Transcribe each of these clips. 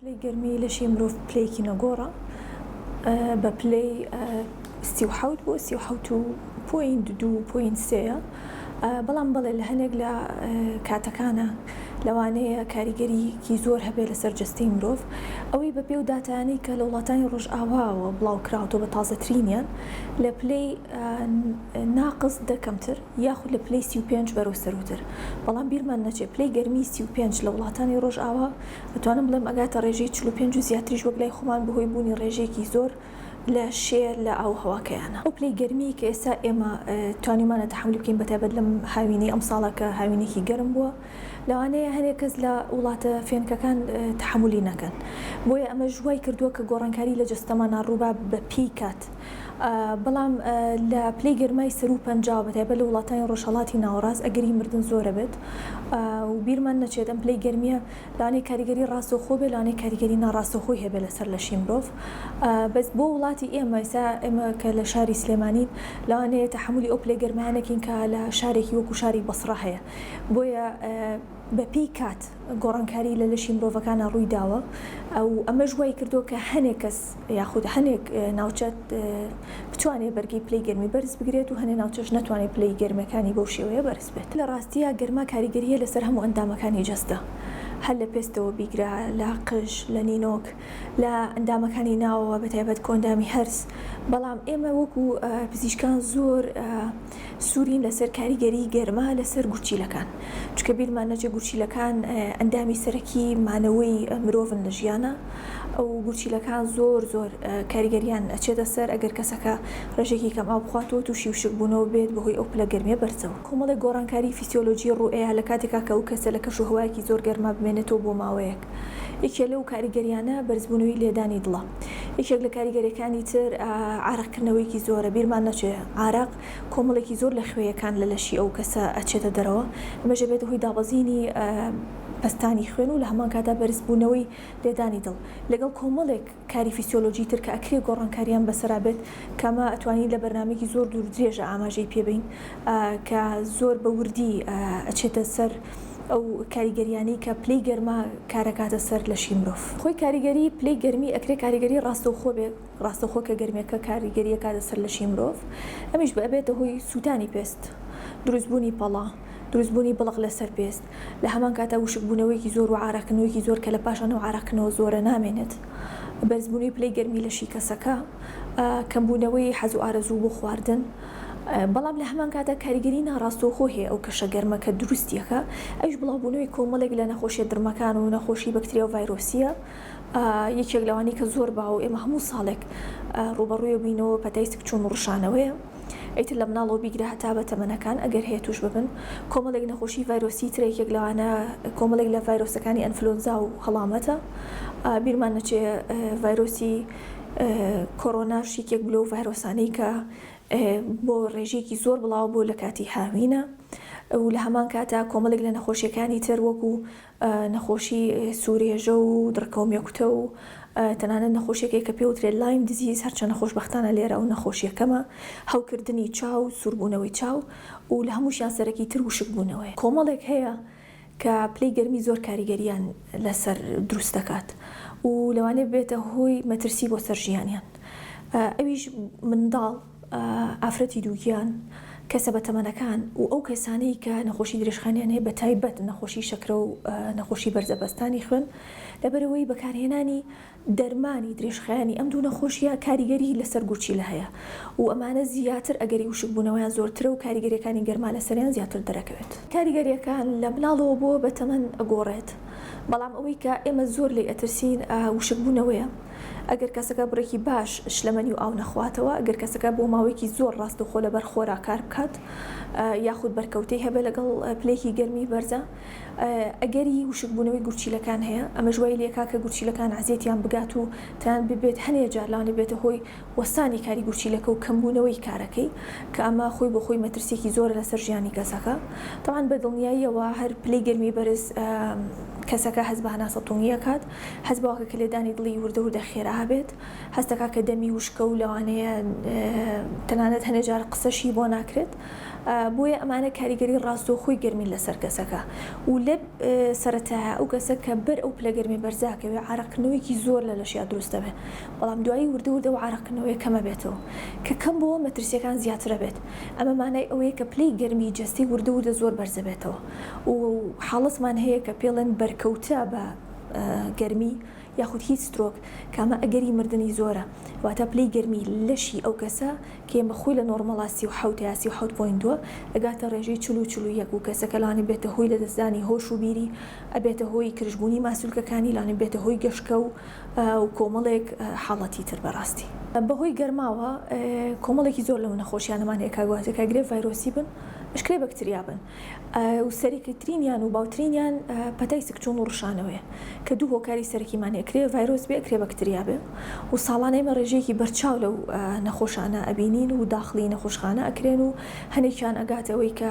پلەی گەرمی لەشی مرۆڤ پلەیەکی نەگۆڕە بە پلەی 37 بۆ 37 و point دوو point سێیە بەڵام بەڵێ لە هەنێک لە کاتەکانە لەوانەیە کاریگەریکی زۆر هەبێت لەسەر جەستەی مرۆڤ ئەوەی بە پێ و داتایانەی کە لە وڵاتانی ڕۆژئاواوە بڵاو کراوەتەوە بە تازەترینیان لە پلەی ناقس دە کەمتر یاخود لە پلەی 35 بەرەو سەروتر بەڵام بیرمان نەچێت پلەی گەرمی 35 لە وڵاتانی ڕۆژئاوا ئەتوانم بڵێم ئەگاتە ڕێژەی 45 و زیاتریش وەک لای خۆمان بەهۆی بوونی ڕێژەیەکی زۆر لە شێ لە ئاووهەواکەیانە. ئەو پلەی گەرمیی کە ئێستا ئێمە توانیومانە تەحەمولی بکەین بەتایبەت لەم هاوینەی ئەمساڵە کە هاوینێکی گەرم بووە لەوانەیە هەنێک کەس لە وڵاتە فێنکەکان تەحەمولی نەکەن بۆیە ئەمەش وای کردووە کە گۆڕانکاری لە جەستەمانا ڕووبا بە پێی کات بەڵام لە پلەی گەرمای سەروو 50 بەتایبەت لە وڵاتانی ڕۆژهەڵاتی ناوەڕاست ئەگەری مردن زۆرە بێت و بیرمان نەچێت ئەم پلەی گەرمیە لەوانەیە کاریگەری ڕاستەوخۆ بێت لەوانەیە کاریگەری ناڕاستەوخۆی هەبێت لەسەر لەشی مرۆڤ بەس بۆ وڵاتی ئێمە ئێستا ئێمە کە لە شاری سلێمانین لەوانەیە تەحەمولی ئەو پلەی گەرمایە نەکەین کە لە شارێکی وەکو شاری بەسڕە هەیە بۆیە بەپێی کات گۆڕانکاری لە لەشی مرۆڤەکانە ڕووی داوە ئەو ئەمەش وای کردووە کە هەنێک کەس یاخود هەنێک ناوچە بتوانێت بەرگەی پلەی گەرمی بەرز بگرێت و هەنێ ناوچەش نەتوانێت پلەی گەرمەکانی بەو شێوەیە بەرز بێت. لە ڕاستیا گەرما کاریگەرییە لەسەر هەموو ئەندامەکانی جەستە، هەر لە پێستەوە بیگرە، لە قژ، لە نینۆک، لە ئەندامەکانی ناوەوە بەتایبەت کۆئەندامی هەرس، بەڵام ئێمە وەکو پزیشکان زۆر سوورین لەسەر کاریگەری گەرما لەسەر گورچیلەکان، چونکە بیرمان نەچێت گورچیلەکان ئەندامی سەرەکی مانەوەی مرۆڤن لە ژیانا. ئەو گورچیلەکان زۆر زۆر کاریگەریان ئەچێتە سەر ئەگەر کەسەکە ڕێژەیەکی کەم ئاو بخواتەوە تووشی وشکبوونەوە بێت بەهۆی ئەو پلە گەرمیە بەرزەوە. کۆمەڵێک گۆڕانکاری فیسیۆلۆجی ڕووئەیا لە کاتێکا کە ئەو کەسە لە کەش و هەوایەکی زۆر گەرما بمێنێتەوە بۆ ماوەیەک. یەکێ لەو کاریگەریانە بەرزبوونەوەی لێدانی دڵە. یەکێک لە کاریگەریەکانی تر عارەقکردنەوەیەکی زۆرە، بیرمان نەچێ عارەق کۆمەڵێکی زۆر لە خوێیەکان لە لەشی ئەو کەسە ئەچێتە دەرەوە، ئەمەش ئەبێتە هۆی دابەزینی پەستانی خوێن و لە هەمان کاتدا بەرزبوونەوەی لێدانی دڵ لەگەڵ کۆمەڵێک کاری فیسیۆلۆجی تر کە ئەکرێ گۆڕانکاریان بەسەرا بێت کە ئەمە ئەتوانین لە بەرنامەیەکی زۆر دوور درێژە ئاماژەی پێ بەین کە زۆر بە وردی ئەچێتە سەر ئەو کاریگەریانەی کە پلەی گەرما کارەکاتە سەر لەشی مرۆڤ. خۆی کاریگەری پلەی گەرمی ئەکرێ کاریگەری ڕاستەوخۆ بێ ڕاستەوخۆ کە گەرمیەکە کاریگەری ئەکاتە سەر لەشی مرۆڤ ئەمیش بە ئەبێتە هۆی سووتانی پێست دروستبوونی پەڵە دروستبوونی بڵق لەسەر پێست لە هەمان کاتا وشکبوونەوەیەکی زۆر و عارەقکردنەوەیەکی زۆر کە لە پاشان ئەو عارەقکردنەوە زۆرە نامێنێت، بەرزبوونەوەی پلەی گەرمی لەشی کەسەکە، کەمبوونەوەی حەز و ئارەزوو بۆ خواردن، بەڵام لە هەمان کاتا کاریگەری ناڕاستەوخۆ هەیە ئەو کەشە گەرمە کە دروستیەکە، ئەویش بڵاوبوونەوەی کۆمەڵێک لە نەخۆشیە درمەکان و نەخۆشی بەکتریا و ڤایرۆسیە، یەکێک لەوانەی کە زۆر باوە و ئێمە هەموو ساڵێک ڕووبەڕووی بووینەوە پەتای سکچوون و ڕشانەوەیە. ئیتر لە مناڵەوە بیگرە هەتا بە تەمەنەکان ئەگەر هەیە توش ببن کۆمەڵێک نەخۆشی ڤایرۆسی ترە یەکێک لەوانە کۆمەڵێک لە ڤایرۆسەکانی ئەنفلۆنزا و هەڵامەتە بیرمان نەچێ ڤایرۆسی کۆرۆناش یەکێک لەو ڤایرۆسانەی کە بۆ ڕێژەیەکی زۆر بڵاو بۆ لە کاتی هاوینە و لە هەمان کاتا کۆمەڵێک لە نەخۆشیەکانی تر وەکو نەخۆشی سورێژە و دڕکەومێکوتە و تەنانەت نەخۆشیەکەی کە پێوترێت Lyme disease هەرچەندە خۆشبەختانە لێرە ئەو نەخۆشیە کەمە، هەوکردنی چاو، سووربوونەوەی چاو و لە هەمووشیان سەرەکی تر وشکبوونەوەیە. کۆمەڵێک هەیە کە پلەی گەرمی زۆر کاریگەریان لەسەر دروست دەکات و لەوانەیە ببێتە هۆی مەترسی بۆ سەر ژیانیان ئەویش منداڵ، ئافرەتی دووگیان، کەسە بەتەمەنەکان و ئەو کەسانەی کە نەخۆشی درێژخایەنیان هەیە بەتایبەت نەخۆشی شەکرە و نەخۆشی بەرزەپەستانی خوێن، لەبەرئەوەی بەکارهێنانی دەرمانی درێژخایەنی ئەم دوو نەخۆشییە کاریگەری لەسەر گورچیلە هەیە و ئەمانە زیاتر ئەگەری وشکبوونەوەیان زۆرترە و کاریگەرییەکانی گەرما لەسەریان زیاتر دەرەکەوێت. کاریگەرییەکان لە مناڵەوە بۆ بەتەمەن ئەگۆڕێت، بەڵام ئەوەی کە ئێمە زۆر لێی ئەترسین وشکبوونەوەیە. ئەگەر کەسەکە بڕێکی باش شلەمەنی و ئاو نەخواتەوە، ئەگەر کەسەکە بۆ ماوەیەکی زۆر ڕاستەوخۆ لەبەر خۆرا کار بکات یاخود بەرکەوتەی هەبێت لەگەڵ پلەیەکی گەرمی بەرزە، ئەگەری وشکبوونەوەی گورچیلەکان هەیە، ئەمەش وای لێکا کە گورچیلەکان عەزێتیان بگات و تەنانەت ببێت هەنێ جار لەوانەیە ببێتە هۆی وەستانی کاری گورچیلەکە و کەمبوونەوەی کارەکەی کە ئەمە خۆی بۆ خۆی مەترسیەکی زۆرە لەسەر ژیانی کەسەکە. تەبعەن بە دڵنیاییەوە هەر پلەی گەرمی بەرز کەسەکە هەست بە هەناسەتونگی ئەکات، هەست بەوەکە کە لێدانی دڵی وردە وردە خێرا ئەبێت، هەستەکا کە دەمی وشکە و لەوانەیە تەنانەت هەنێ جار قسەشی بۆ ناکرێت. بۆیە ئەمانە کاریگەری ڕاستەوخۆی گەرمین لەسەر کەسەکە و. لە سەرەتایە ئەو کەسە کە بەر ئەو پلە گەرمیە بەرزە ئەکەوێ عارەقکردنەوەیەکی زۆر لە لەشیا دروست دەبێ بەڵام دوایی وردە وردە ئەو عارەقکردنەوەیە کەم ئەبێتەوە کە کەم بۆوە مەترسیەکان زیاتر ئەبێت ئەمە مانای ئەوەیە کە پلەی گەرمی جەستەی وردە وردە زۆر بەرز ئەبێتەوە و حاڵەتمان هەیە کە پێڵێن بەرکەوتە بە گەرمی یاخود heat stroke کە ئەمە ئەگەری مردنی زۆرە واتە پلەی گەرمی لەشی ئەو کەسە کە ئێمە خۆی لە نۆڕمەڵا 37 یا 37 point دووە ئەگاتە ڕێژەی 40 و 41 و کەسەکە لەوانەیە بێتە هۆی لەدەستدانی هۆش و بیری ئەبێتە هۆی کرژبوونی ماسولکەکانی لەوانەیە بێتە هۆی گەشکە و و کۆمەڵێک حاڵەتی تر بەڕاستی. بەهۆی گەرماوە کۆمەڵێکی زۆر لەو نەخۆشیانەمان هەیە کاک واتە کە گرێ ڤایرۆسی بن ئەشکرێ بەکتریا بن و سەرەکیترینیان و باوترینیان پەتای سکچوون و ڕشانەوەیە کە دوو هۆکاری سەرەکیمان هەیە کرێ ڤایرۆس بێ کرێ بەکتریا بێ و ساڵانە ئێمە ڕێژەیەکی بەرچاو لەو نەخۆشانە ئەبینین و داخڵی نەخۆشخانە ئەکرێن و هەنێکیان ئەگاتە ئەوەی کە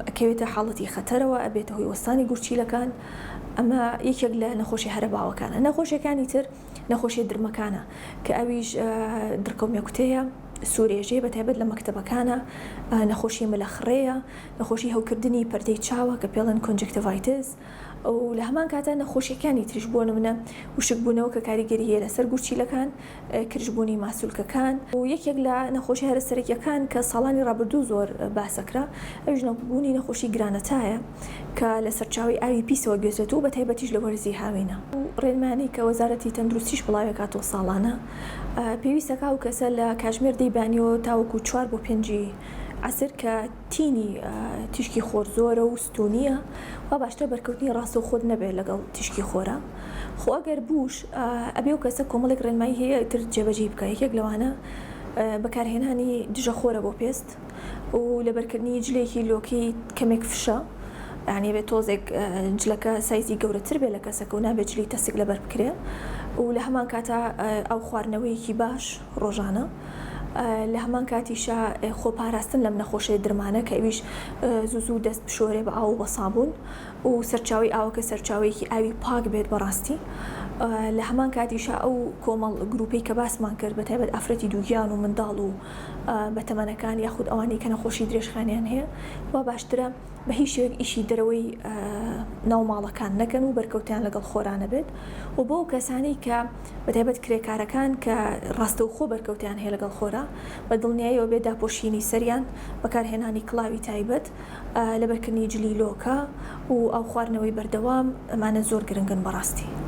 ئەکەوێتە حاڵەتی خەتەرەوە ئەبێتە هۆی وەستانی گورچیلەکان ئەمە یەکێک لە نەخۆشی هەرە باوەکانە نەخۆشیەکانی تر نەخۆشیە درمەکانە کە ئەویش دڕکە و مێکوتەیە سوورێژەیە بە تایبەت لە مەکتەبەکانە نەخۆشی ملەخڕێیە نەخۆشی هەوکردنی پەردەی چاوە کە پێڵێن conjunctivitis و لە هەمان کاتا نەخۆشیەکانی تریش بۆ نمونە وشکبوونەوە کە کاریگەری هەیە لەسەر گورچیلەکان کرژبوونی ماسولکەکان و یەکێک لە نەخۆشی هەرە سەرەکیەکان کە ساڵانی ڕابردوو زۆر باسەکرا ئەویش بوونی نەخۆشی گرانەتایە کە لە سەرچاوەی ئاوی پیسەوە گوێزرێتەوە بە تایبەتیش لە وەرزی هاوینە. ڕێنمایانەی کە وەزارەتی تەندروستیش بڵاوێکاتەوە ساڵانە پێویستە ئەو کەسە لە کاژمێر دەی بەیانیەوە تاوەکو چوار بۆ پێنجی عەسر کە تینی تیشکی خۆر زۆرە و ستوونییە وا باشترە بەرکەوتنی ڕاستەوخۆت نەبێت لەگەڵ تیشکی خۆرا خۆ ئەگەر بووش ئەبێ ئەو کەسە کۆمەڵێک ڕێنمایی هەیە ئیتر جێبەجێی بکا یەکێک لەوانە بەکارهێنانی دژە خۆرە بۆ پێست و لەبەرکردنی جلێکی لۆکەی کەمێک فشە یانی ئەبێ تۆزێک جلەکە سایزی گەورەتر بێ لە کەسەکە و نابێت جلی تەسک لەبەر بکرێ و لە هەمان کاتا ئاو خواردنەوەیەکی باش ڕۆژانە لە هەمان کاتیشا خۆپاراستن لەم نەخۆشیە درمانە کە ئەویش زوو زوو دەست بشۆرێ بە ئاو و بە سابوون و سەرچاوەی ئاوەکە سەرچاوەیەکی ئاوی پاک بێت بەڕاستی لە هەمان کاتیشا ئەو کۆمەڵ گروپەی کە باسمان کرد بە تایبەت ئافرەتی دووگیان و منداڵ و بەتەمەنەکان یاخود ئەوانەی کە نەخۆشی درێژخایەنیان هەیە وا باشترە بە هیچ شێوەیەک ئیشی دەرەوەی ناو ماڵەکان نەکەن و بەرکەوتیان لەگەڵ خۆرا نەبێت و بۆ کەسانی کە بەتایبەت کرێکارەکان کە ڕاستەوخۆ بەرکەوتیان هەیە لەگەڵ خۆرا بە دڵنیاییەوە بێ داپۆشینی سەریان، بەکارهێنانی کڵاوی تایبەت، لەبەرکردنی جلی لۆکە و ئاو خواردنەوەی بەردەوام ئەمانە زۆر گرنگن بەڕاستی.